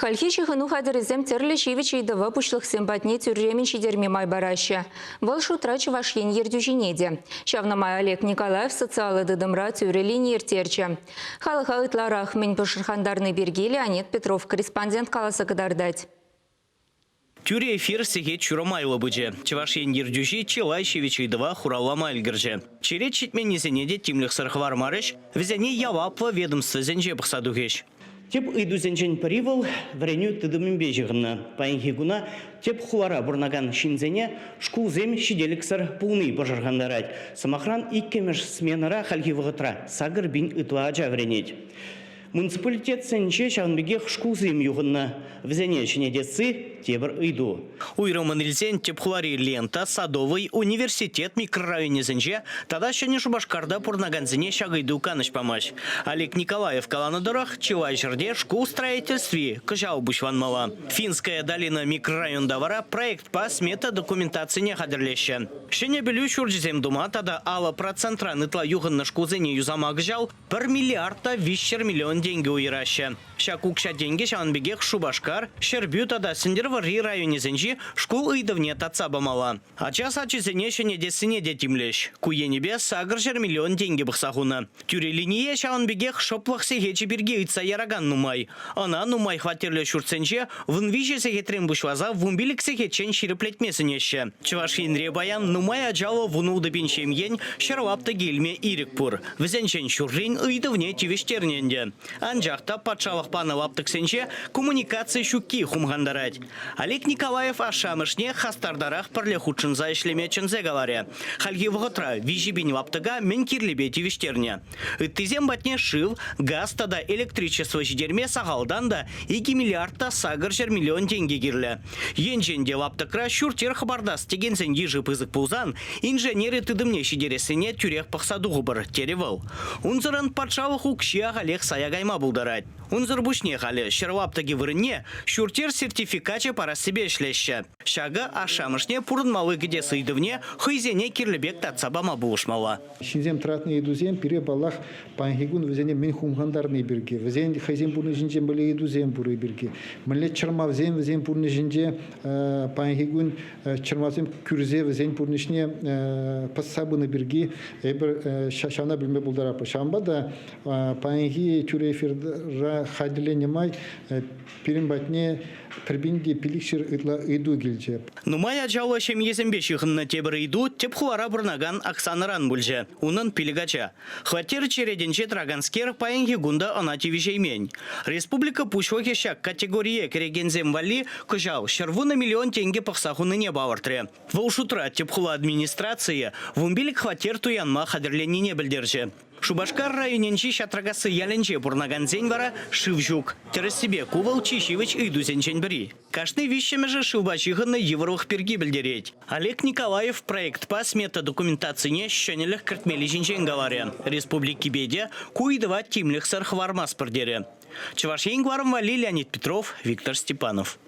Хальхи ҫыхӑну хатӗрӗсем тӗрлӗ ҫивӗч ыйтӑва пуҫлӑхсем патне тӳрремӗн ҫитерме май параҫҫӗ. Вӑл шутра Чӑваш Ен ертӳҫине те. Ҫавна май Олег Николаев социаллӑ тытӑмра тӳрӗ лини ирттерчӗ. Халӑха ытларах мӗн пӑшӑрхантарни пирки Леонид Петров корреспондент каласа кӑтартать. Тӳрӗ эфир сехет ҫурӑ майлӑ пычӗ. Чӑваш Ен ертӳҫи чылай ҫивӗч ыйтӑва хуравлама ӗлкӗрчӗ. Черет ҫитменнисене те тимлӗхсӗр хӑвармарӗҫ, вӗсене яваплӑ ведомствӑсенче пӑхса тухӗҫ. Тӗп ыйтусенчен пӗри вӑл вӗренӳ тытӑмӗпе ҫыхӑннӑ. Паянхи куна тӗп хулара пурӑнакан ҫынсене шкулсем ҫителӗксӗр пулни пӑшӑрхантарать. Сӑмахран, иккӗмӗш сменӑра хальхи вӑхӑтра 8000 ытла ача вӗренет. Муниципалитетсенче ҫавӑн пекех шкулсем юхӑннӑ. Вӗсене ҫӗнетесси тепӗр ыйту. Уйрӑммӑн илсен тӗп хулари Лента, Садовый, Университет микрорайонӗсенче тата Ҫӗнӗ Шупашкарта пурӑнакансене ҫак ыйту канӑҫ памасть. Олег Николаев каланӑ тӑрӑх, чылай ҫӗрте шкул строительстви кӑҫал пуҫланмалла. Финская долина микрорайонта вара проектпа смета документацине хатӗрлеҫҫӗ. Ҫӗнӗ пӗлӳ ҫурчӗсем тума тата 50 процентран ытла юхӑннӑ шкулсене юсама кӑҫал Пӗр миллиард та 300 миллион тенкӗ уйӑраҫҫӗ. Ҫак укҫа-тенкӗ ҫавӑн пекех Шупашкар, Ҫӗрпӳ тата Сӗнтӗрвӑрри районӗсенчи шкул ыйтӑвне татса памалла. Ача сачӗсене ҫӗнетессине те тимлӗҫ. Ку енӗпе 800 миллион тенкӗ пӑхса хунӑ. Тӳрӗ линие ҫавӑн пекех шӑплӑх сехечӗ пирки ыйтса яракан нумай. Ӑна нумай хваттерлӗ ҫуртсенче 13 сехетрен пуҫласа 15 сехетчен ҫирӗплетме сӗнеҫҫӗ. Чӑваш Енре паян нумай ачаллӑ 16 пин ҫемьен ҫӗр лаптӑкӗ илме ирӗк пур. Вӗсенчен ҫуррин ыйтӑвне тивӗҫтернӗ ӗнтӗ. Анчах та патшалӑх панӑ лаптӑксенче коммуникаци ҫукки хумхантарать. Олег Николаев ашшӗ-амӑшне хастартарах пӗрле хутшӑнса ӗҫлеме чӗнсе каларӗ. Хальхи вӑхӑтра 3 000 лаптӑка мӗн кирлипе тивӗҫтернӗ. Ыттисем патне шыв, газ тата электричество ҫитерме сахалтан та 2 миллиард та 800 миллион тенкӗ кирлӗ. Енчен те лаптӑкра ҫурт-йӗр хӑпартас текенсен йышӗ пысӑк пулсан инженери тытӑмне ҫитерессине тӳрех пӑхса тухӑпӑр, терӗ вӑл. Унсӑрӑн патшалӑх укҫи ахалех сая кайма пултарать. Унсӑр пуҫне халӗ ҫӗр лаптӑкӗ вырӑнне ҫурт-йӗр сертификачӗ парассипе ӗҫлеҫҫӗ. Ҫакӑ ашшӗ-амӑшне пурӑнмалли кӗтес ыйтӑвне хӑйсене кирлӗ пек татса пама пулӑшмалла. Ҫынсем тӑратнӑ ыйтусем пире, паллах, паянхи кун вӗсене мӗн хумхантарни пирки, вӗсен хӑйсен пурнӑҫӗнче мӗнле ыйтусем пурри пирки, мӗнле чӑрмавсем вӗсен пурнӑҫӗнче паянхи кун чӑрмавсем кӳрсе вӗсен пурнӑҫне пӑсса пынӑ пирки эпир ҫавна пӗлме пултаратпӑр. Ҫавӑнпа та паянхи тӳрӗ эфира хатӗрленӗ май пирӗн патне пӗр пин те 500 ытла ыйту килчӗ. Нумай ачаллӑ ҫемьесемпе ҫыхӑннӑ тепӗр ыйту тӗп хулара пурӑнакан Оксанӑран пулчӗ. Унӑн пилӗк ача. Хваттер черетӗнче тӑраканскер паянхи кун та ӑна тивӗҫеймен. Республика Пуҫлӑхӗ ҫак категорие кӗрекенсем валли кӑҫал 110 миллион тенкӗ пӑхса хунине палӑртрӗ. Вӑл шутра тӗп хула администрацийӗ 15 хваттер туянма хатӗрленнине пӗлтерчӗ. Шупашкар районӗнчи Ҫатракасси ялӗнче пурӑнакансен вара шыв ҫук. Тӗрӗссипе, ку вӑл чи ҫивӗч ыйтусенчен пӗри. Кашни виҫҫӗмӗшӗ шывпа ҫыхӑннӑ йывӑрлӑх пирки пӗлтерет. Олег Николаев проектпа смета документацине ҫӗнӗлӗх кӗртмелли ҫинчен каларӗ. Республикипе те ку ыйтӑва тимлӗхсӗр хӑвармастпӑр терӗ. Чӑваш Ен кӑларӑм валли Леонид Петров, Виктор Степанов.